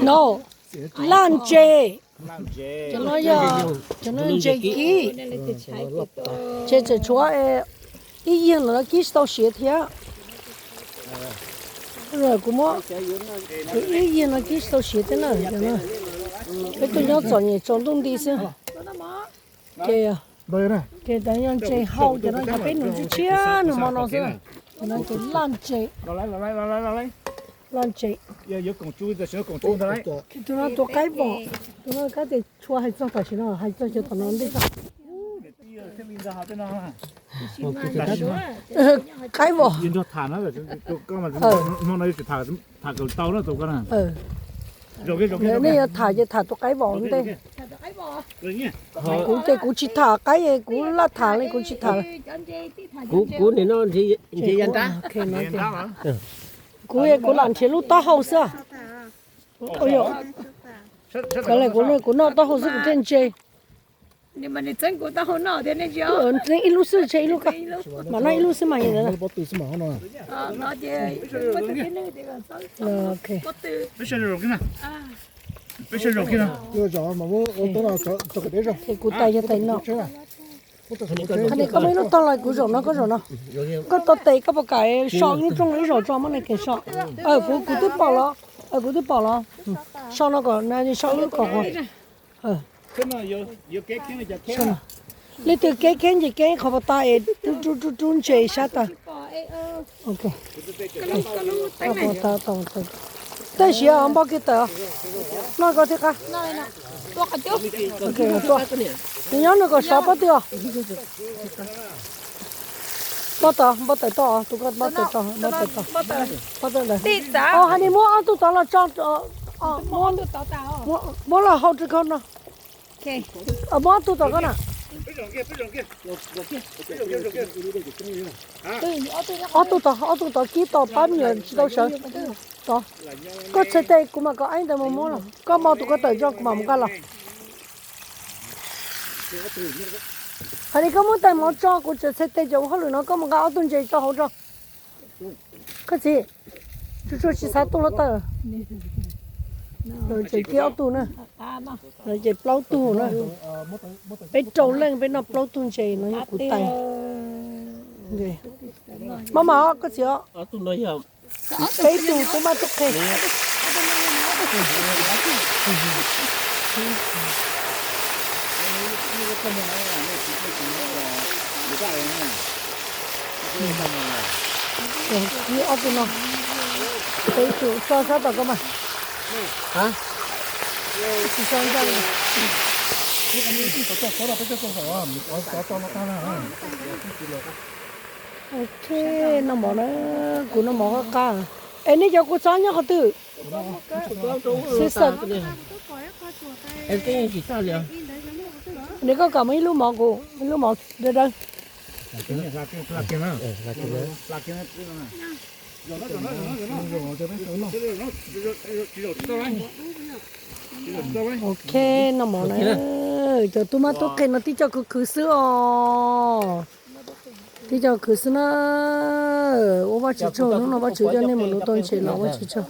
No, laj ntses. Cov no yog, cov no ntses kib. Ces tseem tshuav ib yig no kib tsis tau siav thiab. Kuv muab, kuv ib yig no kib tsis tau siav thiab na. Peb tuaj nyob txom nyem tsaus ntuj nti xwb. Ces, ces tau yog ntses hau ces no ces peb nws tshiab tshiab nws hmo no xwb. Ces no ces laj ntses, laj ntses. Tus no tus qaib vom, tus no kab tias tshua hais txog tam sim no hais txog cov tom no ntej tag. Qaib vom. Nej yuav tham ces tham tus qaib vom ntej. Kuv ces kuv tsis tham qaib, kuv laj tham li kuv tsis tham. Kuv nim no nrhiav ya nrab. Kuv, kuv lam nrhiav lub taub hau xwb. Kuv, kuv noj taub hau xwb kuv thiaj ntse. Ib lub xwb tseg ib lub ko, mam noj ib lub xwb mas. Ces kuv tais yog tais no. Qhov ni koj muaj ib lub tog los kuv zaum no koj zaum no. Koj tau tes koj puas kam so ib lub rooj ib zaug tso muab nws kev so. Kuv, kuv twb pom los, kuv twb pom los. So no kom so lub kom qhuav. Leej twg kev kev nce kev qhov pas tas es rub rub rub ntses sab tas. Tab sis npau kiag tawm, noj koj thiab qab. Nws nyob nws kom sov pob twg os. Npau tawm, npau tawm tau, tus koj npau tawm tau, npau tawm tau. Hais tias muab ob tug tod los tso, muab los hau rau koj no. Muab ob tug tod koj na. Ob tug tod, ob tug tod kib tau pab me nyuam tsis tau sawv. Tod, koj txhais tes kuv mam kom aib ntawd mus muab los, koj npau tus koj tawm tso kuv mam mus nqa los. Hais tias koj muab tais mov tso kuv tseem txhais tes cov ua hauj lwm no koj mus nqa ob tug ntses tso hauv tso. Koj txiv, tsuas tsuas tsis xav tu hluav taws. Ces kib ob tug na, ces plaub tug na. Peb rau leej peb noj plaub tug ntses no yog kuv tais. Maj mam koj txiv os. Peb tug tub mab tub qhe. Kib ob tug no. Peb tug tso sab tom koj mas. Ok, noj mov na, kuv noj mov qab qab. Es nej cov kua txob nyob qhov twg? Xib xeem. Nws koj kam muaj ib lub mov kuv, ib lub mov dawb dawb. Ok, noj mov na, cov tub mab tub qhe no tib co khwv khwv xwb os. Tib co khwv xwb na. Ua Vajtswv tsaug, hnub no Vajtswv coj nej mus nuv tau ntses los Vajtswv tsaug.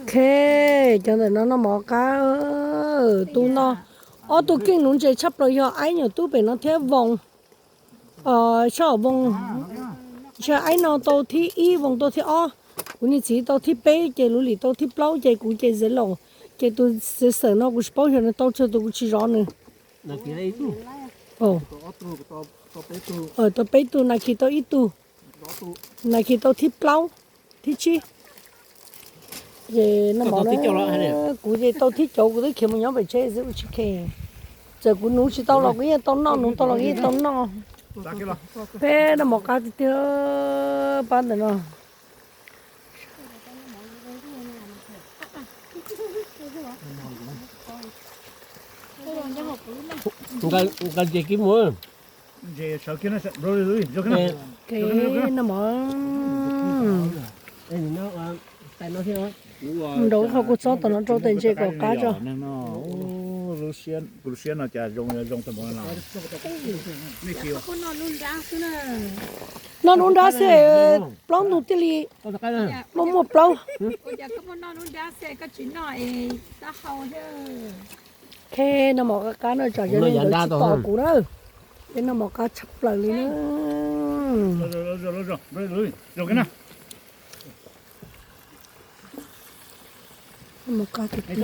Ok, cov ntawm no noj mov qab. Tus no, ob tug keej nuv ntses tshaj plaws yog Aib nyuam tub pem no thiab Voos. Sab Voos, ntshe Aib no tau thib ib, Voos tau thib ob, kuv niag txiv tau thib peb, ces Lub Lim tau thib plaub, ces kuv ces Zev Laus. Ces tus Xev Xeem no kuv tsis paub xyov nws tau tsawg tus, kuv tsis zov nws. Tau peb tug, Nas Khis tau ib tug, Nas Khis tau thib plaub, thib tsib. Ces no mov, kuv ces tau thib caum, kuv twb khiav mus nyob pem tsheb xwb kuv tsis khe. Txawm kuv nuv tsis tau los kuv yeej tau noj, nuv tau los kuv yeej tau noj. Peb noj mov qab tiag tiag pab ntawm no. Nqa ntses kib mus. Kev noj mov. Nrau qhov kuv txob tom no rau tes ntses kom qab tso. Lub siab no cas zoo zoo tag npaum no. Noj lub nrab xwb, plaub ntug thiaj li muaj muaj plaub. Qheb noj mov qab qab no tsam yog neeg ntawd tsis pom kuv na. Peb noj mov qab tshaj plaws li na. Noj mov qab tiag tiag.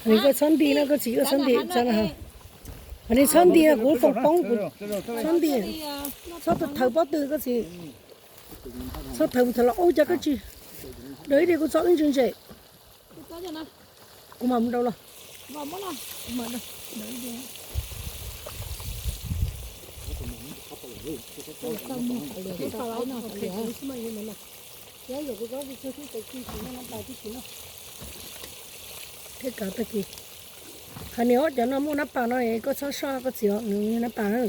Koj txhob nti no, koj txiv, koj txhob nti tso na. Koj txhob nti, kuv foom poob, kuv txhob nti. Txhob thawb pob tw koj txiv. Txhob thawb mus thawb los ua cas koj tsis. Daws ib diav kuv txhob wb ntse ntse. Kuv mam mus daws los. Thiab kav tag kis. Qhov niam ob cov no muaj nab pas no koj txhob soj koj txiv os, nws nab pas na.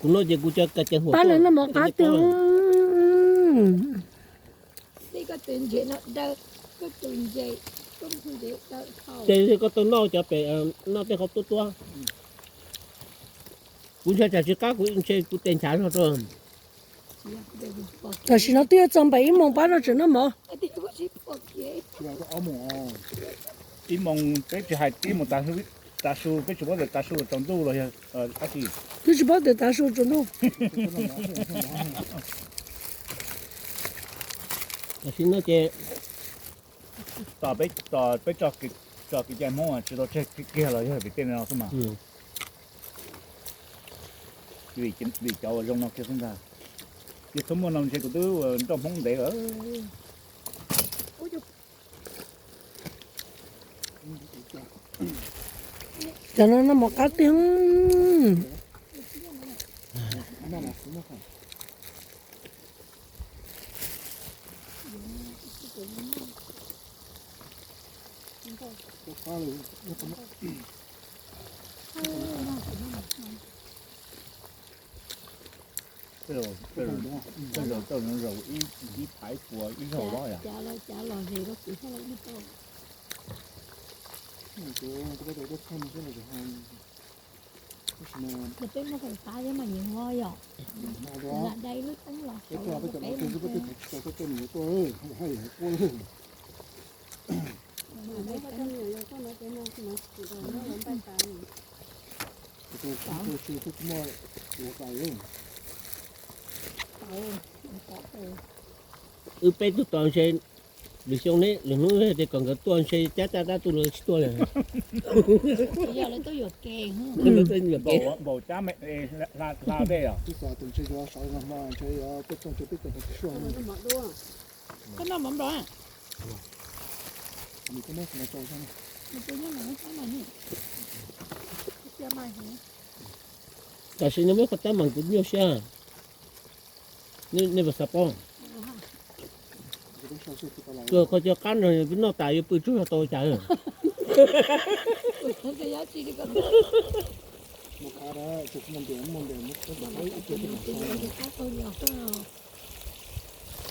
Kuv noj ces kuv cov ka cev huam. Pab lawv noj mov qab tiag. Ces koj tau noj cov pem, noj tej qhov tuab tuab. Kuv ntshai tsam tsis qab kuv ntshe kuv tes nchav zog rau. Tam sim no twb yuav txog npaum ib moos pab rau tseem noj mov. Ib moos peb tsis hais tib moos tav su, peb tsis paub tias tav su tsaus ntuj los yog dab tsi. Twb tsis paub tias tav su tsaus ntuj. Tam sim no ces tos peb tso kev cai Hmoob tsis tau tseg kiag los yog vim tej no xwb mas. Vim cov uas zoo no kiag xwb ntag. Ces txhob muaj no ntshe kuv twb ua nroj Hmoob ntev lawm. Cov no noj mov qab tiag. Tej zaum tau zaum ib thaiv puas ib zaug los yom. Peb muaj feem xav thiab mas nyias ua yom. Lam dai lub teeb los peb Wb peb tug tos ntshe lwm xyoo ne lwm hnub tias kom nkawd tuaj ntshe cab caj dab tuaj los tsis tuaj li. Npaum cab hla dej os. Koj noj mov nplog. Tam sim no muab qhov tab mas kuv nyuaj siab. Nej puas xav paub? Koj cov qab no noj tas yuav pw tsuag tau cas.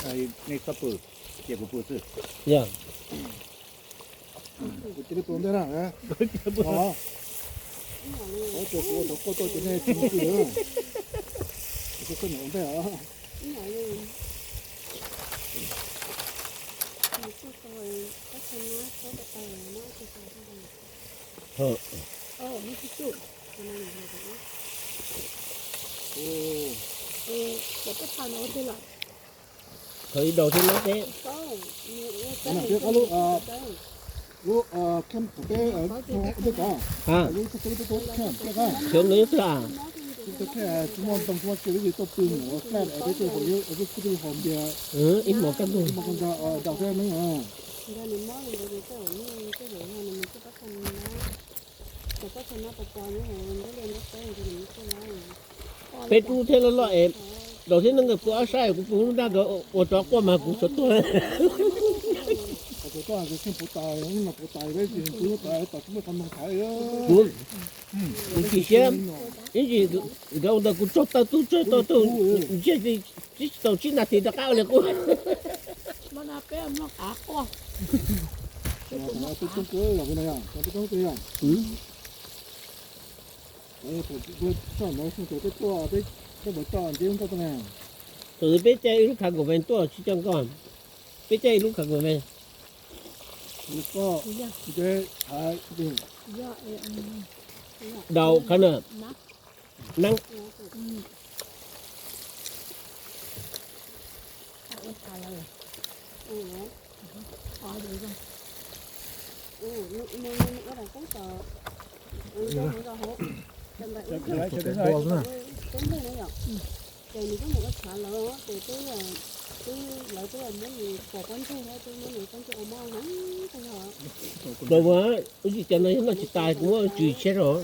Nej txhob pw, cia kuv pw xwb. Yog. Kuv cia li pw ntej na. Kuv ua tau koj tau ces nej tsis pw. Kuv pw koj nyuam ntej os. Thaum ib daus thiab no peb. Lub camp peb, lub camp peb, xyov nws twg a. Tsis muaj ntoo tsis muaj tsiaj, peb tuaj pw mus ua flat es peb tuaj haus liab, peb tuaj haus npias, ib hmos kaj ntug, ib hmos kaj ntug, daus thiab ne. Peb rub thiab loj loj es, daus thiab neeb nkawd pw ob sab, kuv pw lub nrab nkawd ua rov quaj mas kuv xav tuag. Kuv, kuv chim siab, ib ntsis nkawd ua ntawd kuv tsaug taw tub tsaug taw tub, ntsiag li tsis tau tsib nas this rov qab ua li qub. Thaum peb caij ib lub khav nkaum vees tuaj tsis coj nkoj, peb caij ib lub khav nkaum vees, daus khav na, neeb. Ua ua, ib tsis cov no yog noj tsis tas kuv muab tswm tshiab rau.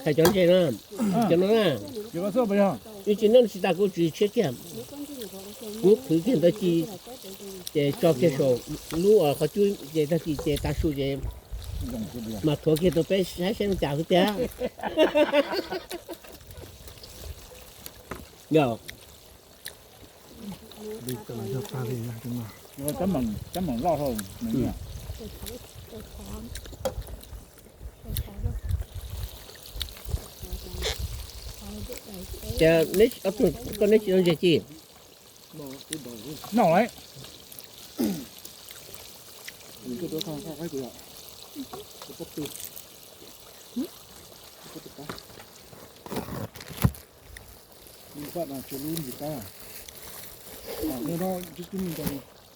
Hais cov ntses na, cov no na, ib tsis noj tsis tas kuv tswm tshiab kiag. Kuv qhwv kiag ntawd ci, ces tso kiag saum lub qhov cub ces tag kis ces tav su ces mas thuav kiag rau peb saib saib ua cas xwb tiag. Yog. Ces neb, koj neb tsis tau ntses ci? Noj lawm.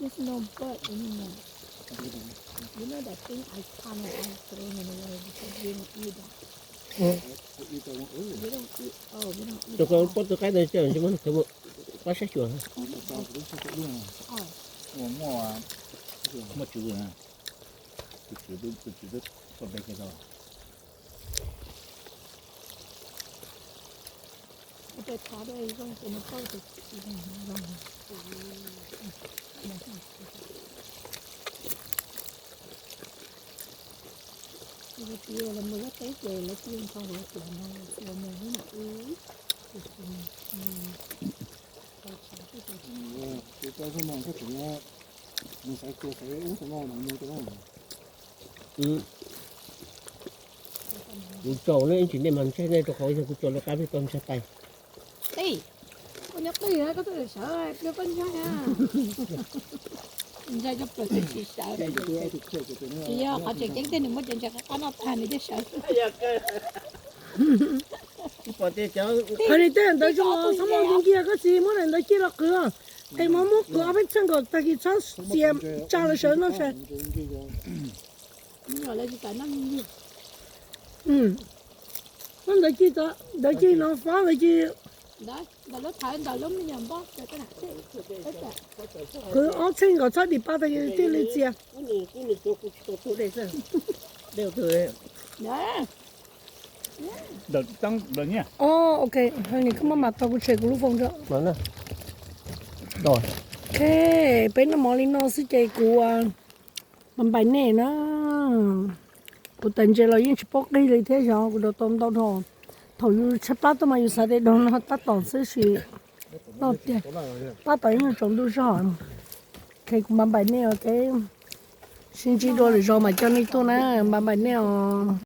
There's no butt anymore. You know that thing I kind of want to throw him away because we don't eat that. We don't eat, oh, we don't eat that. Koj tus qaib ntawd tsis muaj qab saib xyuas. Oh. Muaj, muaj tswv, tus tswv, tus tswv twb tso npe kiag rau. Kuv tsaus ne, ib tsis nej mas ntshaib nej rau qhov yog kuv tsaus lawv qab peb tau ntshaib tais. Qij, koj nyob qij koj twb sawv pliag koj ntshaib na. Ntshaib cov plaws twb tsis sawv. Tsis yog qhov tseem ceeb tiag nws muab cov ntses qab qab noj tag nws thiaj sawv. Qhov ni tej ntawd zoo, txhob muab ntawd cia, koj txiv muab daim ntawd cia los qhwv. Es muab muab qhwv ob peb txheej kom tag kis txhob txias tsa lawv sawv noj sawv. Muab ntawd ci, ntawd ci no fob ntawd ci. Qhwv ob txheej kom txhob dim pa tag kis thiaj li txias. Ok, koj maj mam tos kuv tshem kuv lub phone tso. Ok, peb noj mov li no xwb ces kuv npais nej na. Kuv tawm ntses los yeej tsis paub qig li thiab, yog kuv rau tau ntau dhau. Thaum yus tshaib plab tuaj mas yus xav tias daug no tab tom xwb sis no tiag, tab tom ib nyuag tsaus ntuj zog. Ok, kuv npais nej os, sib ntsib dua lwm zaus mam coj nej tuaj na, npais nej os.